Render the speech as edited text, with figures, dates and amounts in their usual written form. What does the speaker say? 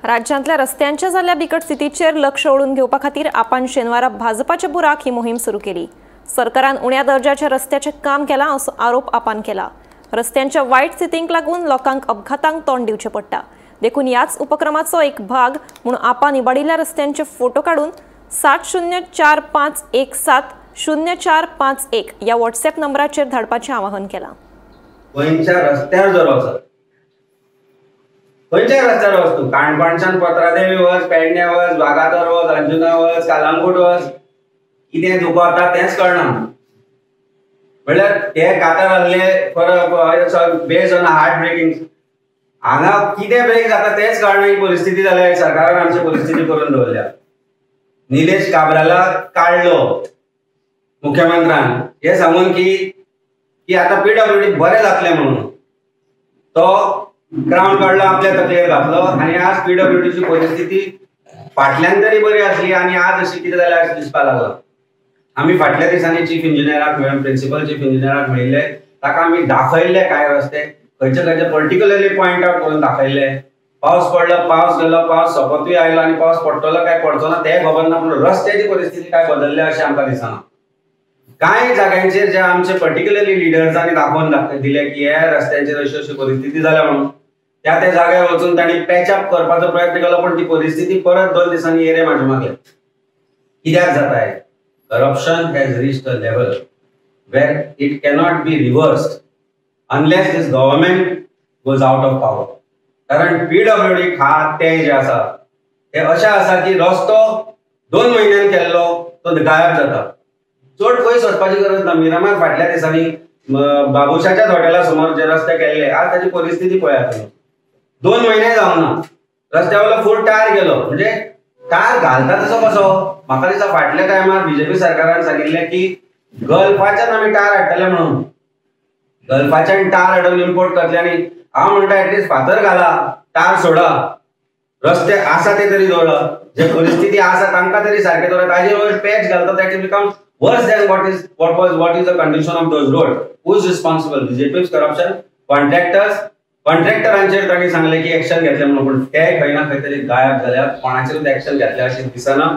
राज्यांतल्या रस्त्यांच्या जाल्ल्या बिकट स्थितीचेर लक्ष ओडून घेवपा खातीर आपान शेनवारा भाजपाच्या बुराक ही मोहीम सुरू केली। सरकारान उण्या दर्जाच्या रस्त्याचें काम केलां असो आरोप आपान केला। रस्त्यांच्या वायट स्थितीक लागून लोकांक अपघातांक तोंड दिवचें पडटा, देखून ह्याच उपक्रमाचो एक भाग म्हूण आपान इबाडिल्ल्या रस्त्यांचे फोटो काडून 7045170451 ह्या व्हॉट्सएप नंबराचेर धाडपाचें आवाहन केलां। गोंयच्या रस्त्यार जर वचत, खंयच्याय रस्त्यार वच तूं, काणकोणच्यान पत्रादेवी वच, पेडणे वच, वागातोर वच, अंजुना वच, कालांगूट वच, कितें दुखता तेंच कळना। म्हणल्यार ते कातर आहले for based on heart breaking, हांगा कितें ब्रेक जाता तेंच कळना। ही परिस्थिती जाल्या, सरकारान आमची परिस्थिती करून दवरल्या। निलेश काब्रालाक काडलो मुख्यमंत्र्यान हें सांगून की आतां पीडब्ल्यूडी बरें जातलें म्हणून, तो क्रावन काडलो आपल्या तकलेर घातलो आनी आज पीडब्ल्यूडीची परिस्थिती फाटल्यान तरी बरी आसली आनी आज अशी कितें जाल्या अशें दिसपाक लागलां। आमी फाटल्या दिसांनी चीफ इंजिनियराक मेळून, प्रिन्सिपल चीफ इंजिनियराक मेळिल्ले, ताका आमी दाखयल्ले कांय रस्ते खंयचे खंयचे पर्टिक्युलरली पॉयंट आवट करून दाखयल्ले। पावस पडलो, पावस गेलो, पावस सोंपतूय आयलो आनी पावस पडटलो काय पडचो ना तें खबर ना, पूण रस्त्याची परिस्थिती काय बदलल्या अशें आमकां दिसना। कांय जाग्यांचेर जे आमचे पर्टिक्युलरली लिडर्सांनी दाखोवन दिले की ह्या रस्त्यांचेर अशी अशी परिस्थिती जाल्या म्हणून, त्या त्या जाग्यार वचून तांणी पॅचअप करपाचो प्रयत्न केलो, पण ती परिस्थिती परत 2 दिसांनी येरे म्हाजे मागले। कित्याक जाता हें? Corruption has reached a level where it cannot be reversed unless this government goes out of power. कारण पीडब्ल्यूडी खातें जें आसा तें अशें आसा की रस्तो 2 म्हयन्यान केल्लो तो गायब जाता। चड पयस वचपाची गरज ना। मिरामार फाटल्या दिसांनी बाबुशाच्याच हॉटेला समोर जे रस्ते केल्ले, आज ताची परिस्थिती पळयात तुमी, 2 म्हयने जावंक ना रस्त्या वयलो फूल टायर गेलो। म्हणजे टायर घालता तसो कसो? म्हाका दिसता फाटल्या टायमार बीजेपी सरकारान सांगिल्लें की गल्फाच्यान आमी टायर हाडटले म्हणून, गल्फाच्यान टायर हाडून इम्पोर्ट करतले आनी हांव म्हणटा एटलिस्ट फातर घाला, टायर सोडा, रस्ते आसा ते तरी दवरा, जे परिस्थिती आसा तांकां तरी सारकें दवरा। ताजेर वयर पॅच घालता that becomes worse than what is the condition of those road. Who is responsible? BJP's corruption, contractors, कॉन्ट्रॅक्टरांचेर तांणी सांगलें की एक्शन घेतलें म्हणून, पूण ते खंय ना खंय तरी गायब जाल्या, कोणाचेरूच एक्शन घेतलें अशें दिसना।